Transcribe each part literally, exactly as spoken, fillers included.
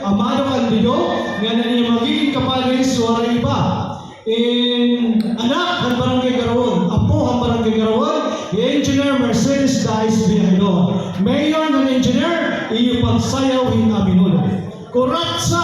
Amado Candido, nga an iya magigin kapares waray iba. In anak han Barangay Garawon, apo han Barangay Garawon, hi Engineer Mercedes Dais Villanueva. Mayor ngan Engineer, iyo pagsayaw hin Aminulo. Kuratsa!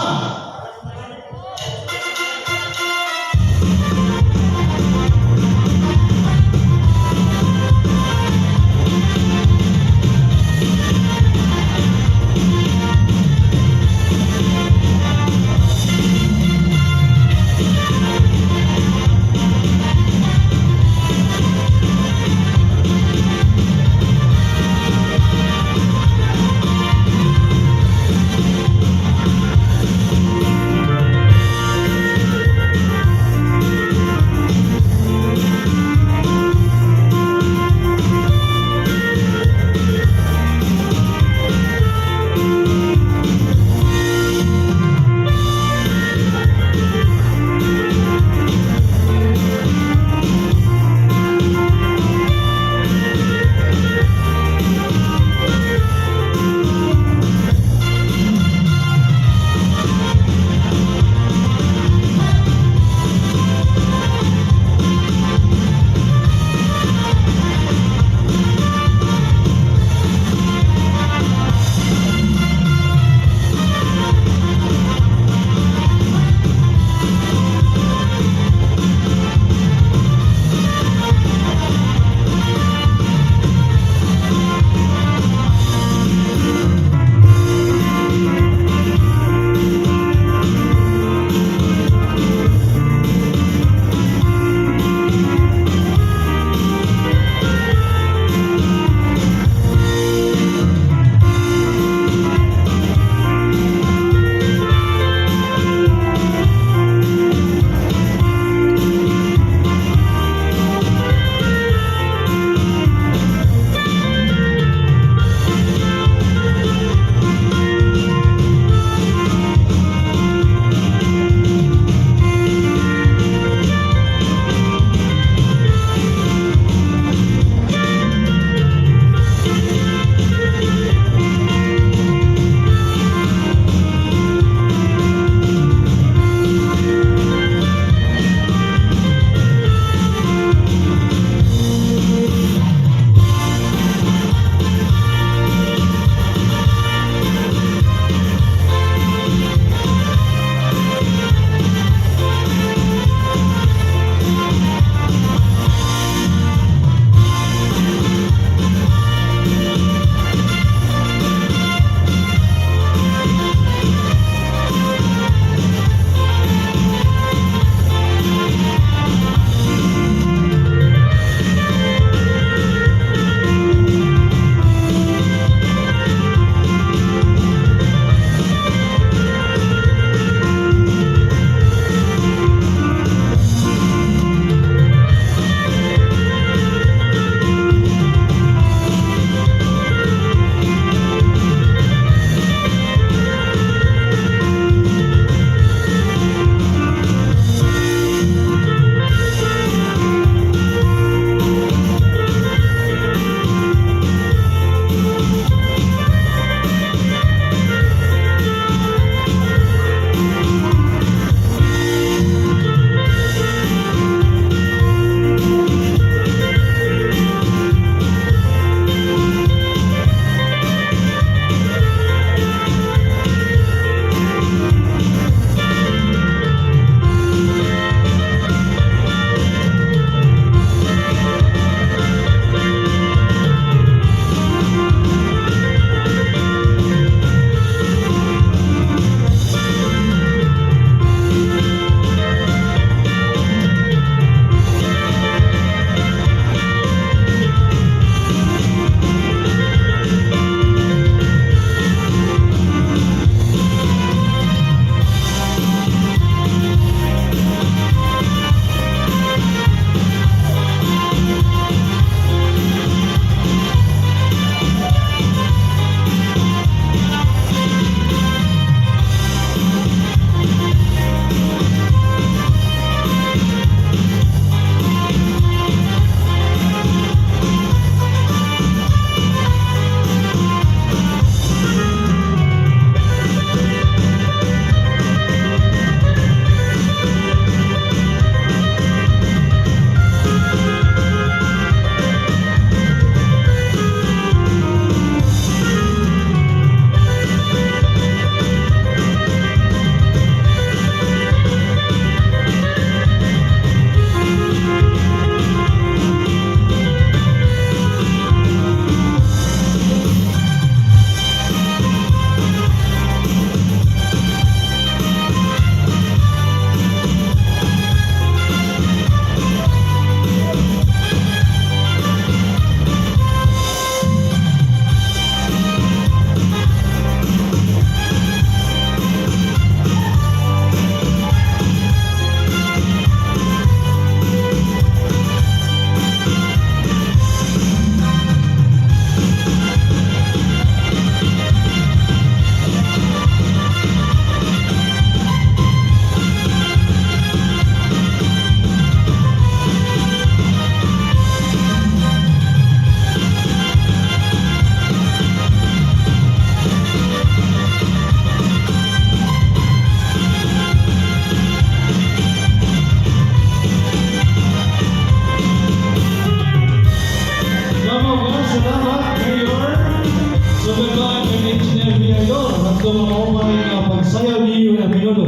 May nga pagsayaw niyo nga minuto.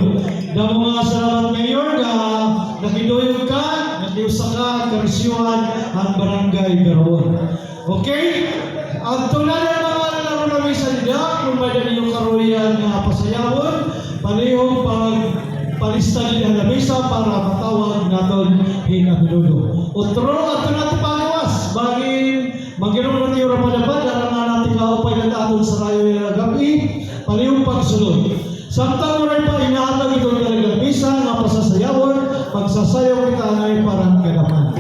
Damo nga salamat, Mayor, nga nakiduyog ka, nakiusa ka, karisyohan an Barangay Garawon. Okay? Adto na an mga laro lamisa dida, kon may-ada niyo karuyan nga pasayawon, palihog pagpalista dida ha lamisa para matawag naton hin minuto. Utro, adto na aton pagawas, bangin Magirong na niyo ra padapad, aron nga natin kaupay na aton sarayaw nga gab-i, palihog pagsulod. Samtang waray pa inahatag iton nga naglamisa,